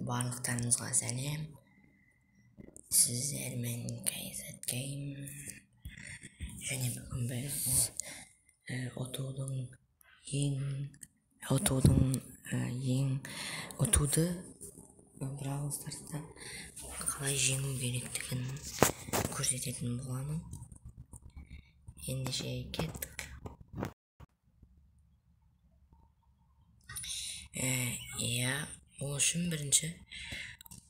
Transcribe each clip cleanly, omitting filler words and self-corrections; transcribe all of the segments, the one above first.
Барлықтарыңызға сәлем. Сіздермен KZ Game. Және бүгін біз ұтуды Brawl Stars'та қалай жеңу керектігін көрсететін боламын. Ендеше кеттік. Иә, ол үшін бірінші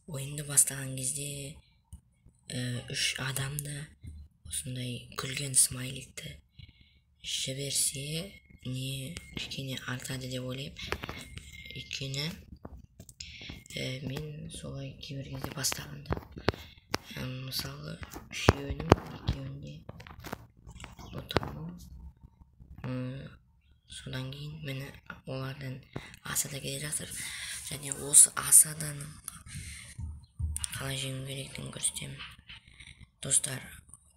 ойынды бастаған кезде үш адам да осындай күлген смайликті жіберсе, не кішкене артады деп ойлаймын. Өйткені мен солай кейбір кезде бастағанда, мысалы, үшеуінің екеуінде ұтамын. Содан кейін мені олардан асада келе жатыр. Және осы асаданың қалай жеңу керектігін көрсетемін. Достар,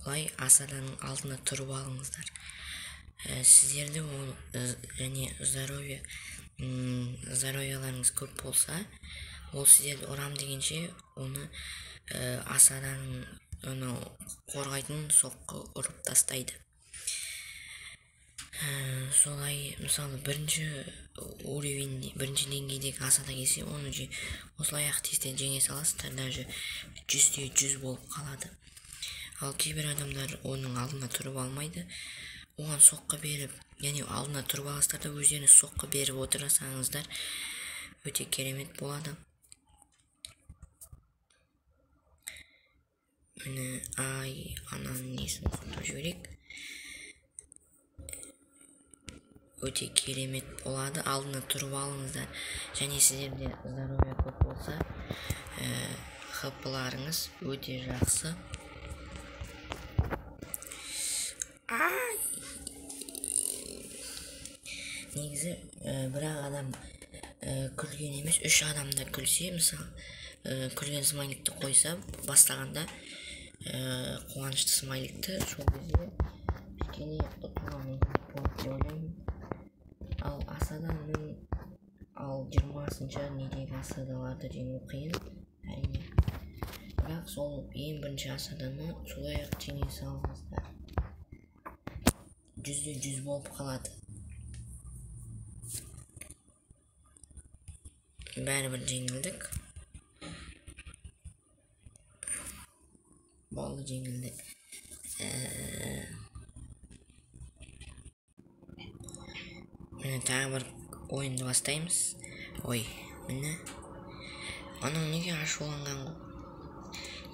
былай асаданың алдына тұрып алыңыздар. Сіздерді ол және здоровьяларыңыз көп болса, ол сіздерді ұрам дегенше, оны асаданың оны қорғайтын соққы ұрып тастайды. Солай, мысалы, бірінші уровень, бірінші деңгейдегі асада келсе, оны осылай ақ тез-тез жеңе саласыздар, даже 100% болып қалады. Ал кейбір адамдар оның алдына тұрып алмайды, оған соққы беріп, яғни алдына тұрып аласыздар да өздеріңіз соққы беріп отырсаңыздар, өте керемет болады. Міне, ай, ананың несін құртып жіберейік. Өте керемет болады. Алдына тұрып алыңыздар. Және сіздерде здоровье көп болса, ХП-ларыңыз өте жақсы. Ай! Негізі, бір-ақ адам күлген емес, үш адам да күлсе, мысалы, күлген смайликті қойса, бастағанда, қуанышты смайликті, сол кезде кішкене ұтуға мүмкіндік болады деп ойлаймын. Ал асаданың, ал 20-шы недегі асадаларды жеңу қиын, әрине. Бірақ сол ең бірінші асаданы солай-ақ жеңе салыңыздар. 100% болып қалады. Бәрібір жеңілдік. Болды, жеңілдік. Міне, тағы бір ойынды бастаймыз. Ой, міне. Анау неге ашуланған ғой?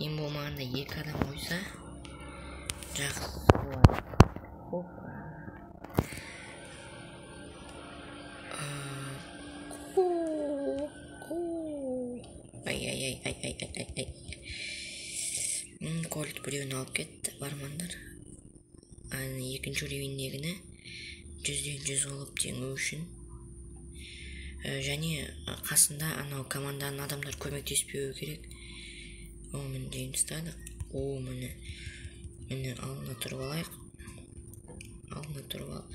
Ең болмағанда екі адам қойса, жақсы болады. Опа. Ай, ай, ай, ай, ай, ай, ай, ай. Кольт біреуін алып кетті, бармандар. Екінші уровеньдегіні 100% қылып жеңу үшін. Және қасында анау команданың адамдар көмектеспеуі керек. О, міне, жеңіп тастадық. О, міне. Міне, алдына тұрып алайық. Алдына тұрып ал.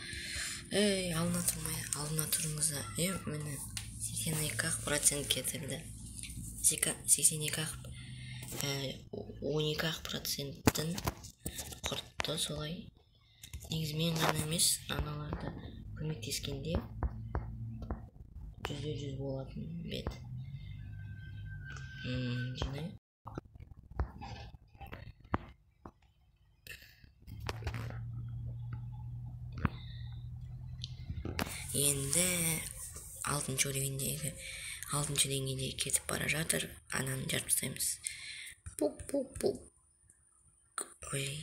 Ей, алдына тұрмай, алдына тұрыңыздар. Е, міне, 82% кетірді. Сексен екі ақ, он екі ақ проценттің құртты солай. Негізі мен ғана емес, аналар да көмектескенде 100% болатын бет. Жинайық. Енді алтыншы уровеньдегі, алтыншы деңгейде кетіп бара жатыр. Ананы жарып тастаймыз. Пук, пук, пук. Ой.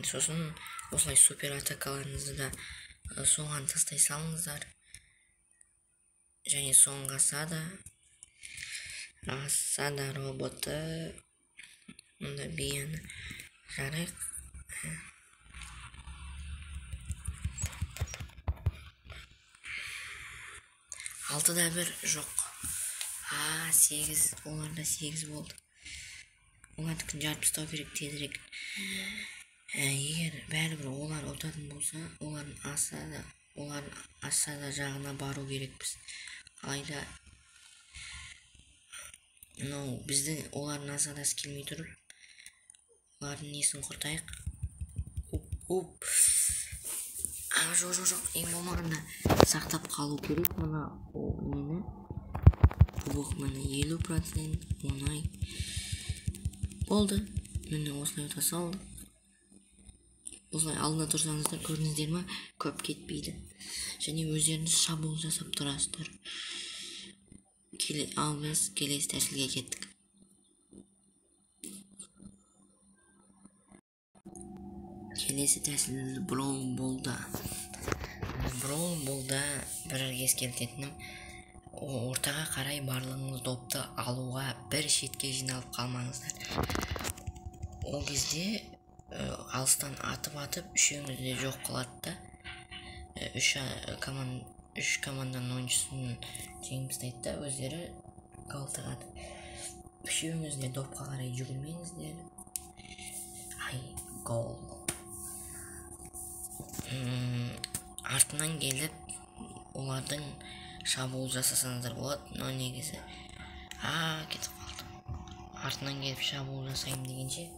Сосын осылай супер атакаларыңызды да соған тастай салыңыздар. Және соңғы асада. Асада роботы. Мұнда бияны жарайық. Алтыда бір жоқ. А, 8. Оларда 8 болды. Олардікін жарып тастау керек тезірек. Егер бәрібір олар ұтатын болса, олардың асада Олардың осада жағына бару керекпіз. Алайда мынау біздің олардың осадасы келмей тұрып, олардың несін құртайық. Оп. Жоқ, ең болмағанда сақтап қалу керек мына нені. Кубок міне 50%, оңай. Болды. Міне осылай ұта салдық. Осылай алдына тұрсаңыздар, көрдіңіздер ма, көп кетпейді. Және өздеріңіз шабуыл жасап тұрасыздар. Ал біз келесі тәсілге кеттік. Келесі тәсіл Brawl Ball'да. Brawl Ball'да бір ескертетінім, ортаға қарай барлығыңыз допты алуға бір шетке жиналып қалмаңыздар. Ол кезде алыстан атып-атып үшеуіңізді де жоқ қылады да. Үш команданың ойыншысын жеңіп тастайды да, өздері гол тығады. Үшеуіңіз де допқа қарай жүгірмеңіздер. Ай, гол. Артынан келіп олардың шабуыл жасасаңыздар болады, но негізі кетіп қалды. Артынан келіп шабуыл жасаймын дегенше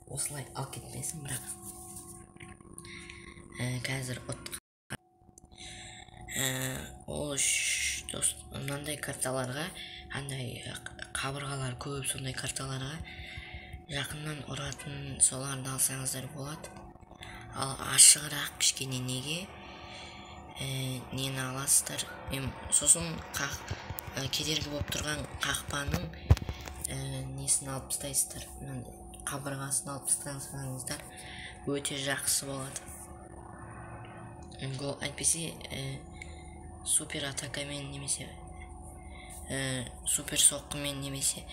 осылай алып кетпесін, бірақ қазір ол дос мынандай карталарға, андай қабырғалар көп сондай карталарға жақыннан ұратын соларды алсаңыздар болады. Ал ашығырақ кішкене неге нені аласыздар? Сосын кедергі болып тұрған қақпаның несін алып тастайсыздар, қабырғасын алып тастасаңыздар өте жақсы болады. Гол әйтпесе супер атакамен немесе супер соққымен немесе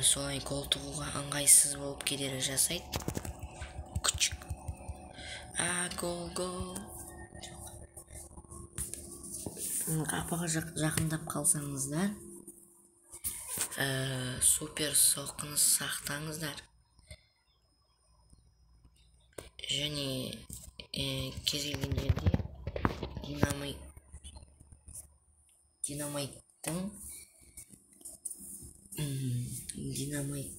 солай гол тығуға ыңғайсыз болып кедергі жасайды. Күшік. Гол, гол. Қақпаға жақындап қалсаңыздар, супер соққыны сақтаңыздар. Және кез келген жерде динамайттың динамайт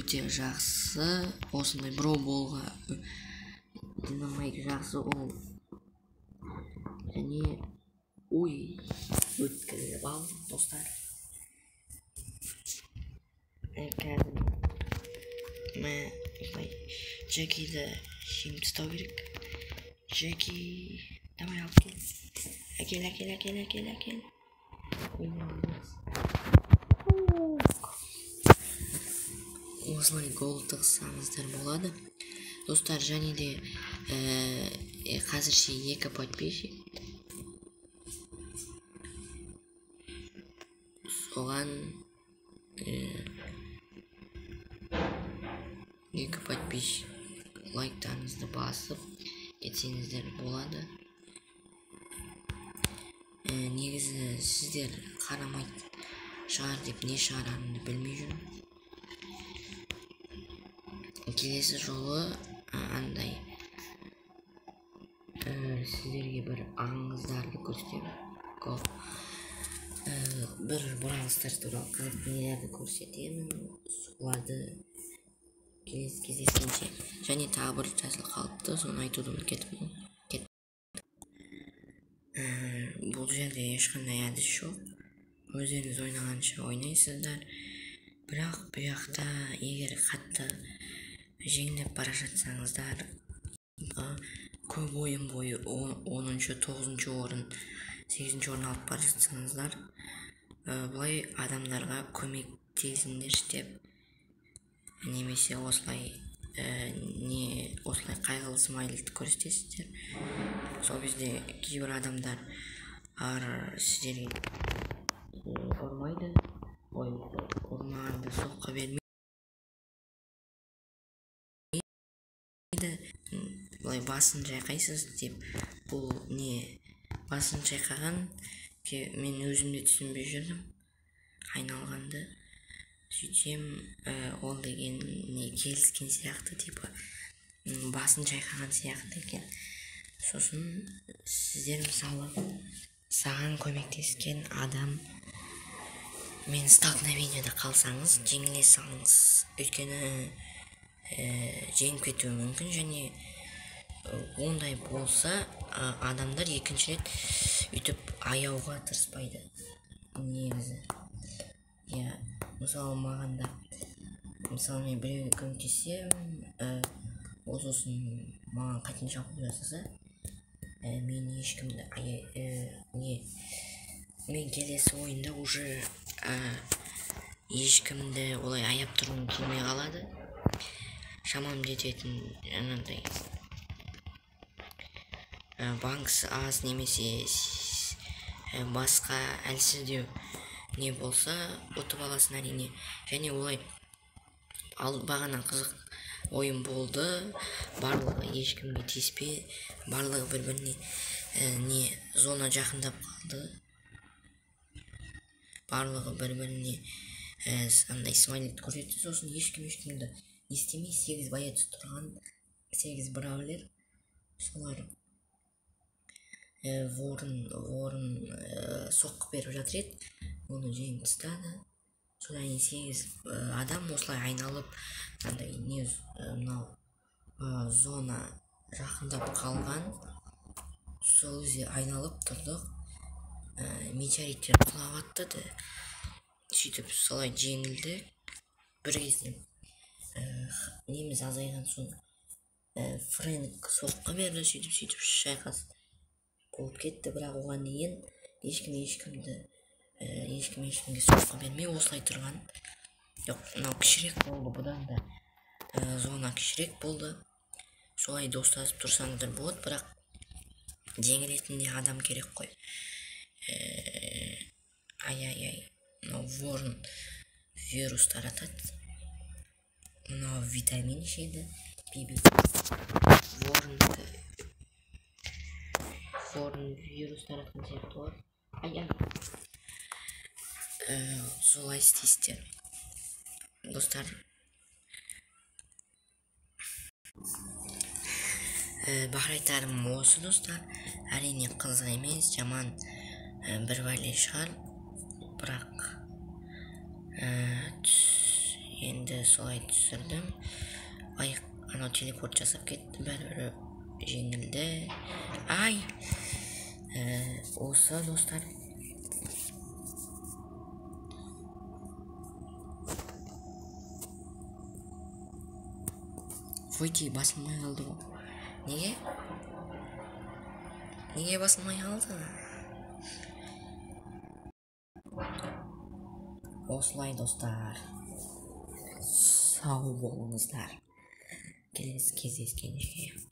өте жақсы. Осындай Brawl Ball'ға динамайт жақсы ол. Және ой, өткізіп алдық, достар. Қазір осылай Джекиді жеңіп тастау керек. Джеки, давай алып кел. Әкел, әкел, әкел, әкел, әкел. Осылай гол тығызсаңыздар болады. Достар, және де қазірше 2 подписчик. Соған 2 подписчик лайктарыңызды басып кетсеңіздер болады. Негізі сіздер қарамайтын шығар деп не шығарарымды білмей жүрмін. Келесі жолы андай сіздерге бір аңыздарды көрсетемін. Бір Brawl Stars туралы қызықты нелерді көрсетемін. Соларды келесі кездескенше. Және тағы бір тәсіл қалыпты, соны айтуды ұмытып кеттім. Бұл жерде ешқандай әдіс жоқ. Өздеріңіз ойнағанша ойнайсыздар. Бірақ бұл жақта егер қатты жеңіліп бара жатсаңыздар, көп ойын бойы 10-шы, 9-шы орын, 8-ші орын алып бара жатсаңыздар, былай адамдарға көмектесіңдерші деп, немесе осылай не осылай қайғылы смайлді көрсетесіздер. Сол кезде кейбір адамдар сіздерге ұрмайды, ой, ұрмағанда соққы бермейді. Былай басын шайқайсыз деп, бұл не басын шайқаған, мен өзім де түсінбей жүрдім айналғанды. Сөйтсем, ол деген не келіскен сияқты, типа Басын шайқаған сияқты екен. Сосын сіздер мысалы саған көмектескен адам мен столкновениеде қалсаңыз жеңіле салыңыз, өйткені жеңіп кетуі мүмкін. Және ондай болса адамдар екінші рет өйтіп аяуға тырыспайды негізі. Иә, мысалы маған да, мысалы мен біреуге көмектессем, ол сосын маған қайтадан шабуыл жасаса, мен ешкімді мен келесі ойында уже ешкімді олай аяп тұрғым келмей қалады. Шамам жететін анандай банксы аз немесе басқа әлсіздеу не болса ұтып аласың әрине. Және олай ал бағана қызық ойын болды, барлығы ешкімге тиіспей, барлығы бір-біріне не зона жақындап қалды, барлығы бір-біріне андай смайлик көрсетті. Сосын ешкім ешкімді не істемей, 8 боец тұрған, 8 бравлер, солар ворон соққы беріп жатыр еді, оны жеңіп тастады. Содан кейін 8 адам осылай айналып андай не мынау зона жақындап қалған, сол кезде айналып тұрдық. Метеориттер құлап атты, сөйтіп солай жеңілдік. Бір кезде неміз азайған соң Фрэнк соққы берді, сөйтіп шайқас болып кетті. Бірақ оған дейін ешкім ешкімді ешкім ешкімге соққы бермей осылай тұрған. Жоқ, мынау кішірек болды, бұдан да зона кішірек болды. Солай достасып тұрсаңыздар болады, бірақ жеңілетін де адам керек қой. Ай-ай-ай, мынау ворон вирус таратады, мынау витамин ішеді. Биби ворон вирус таратқан сияқты ғой. Ай-ай, солай істейсіздер достар. Бар айтарым осы достар. Әрине қызық емес, жаман бір бәле шығар, бірақ енді солай түсірдім. Ай, анау телепорт жасап кетті, бәрібір жеңілді. Ай, осы достар. Выйти басылмай қалды ғой. Неге? Неге басылмай қалды? Осылай достар. Сау болыңыздар. Келесі кездескенше.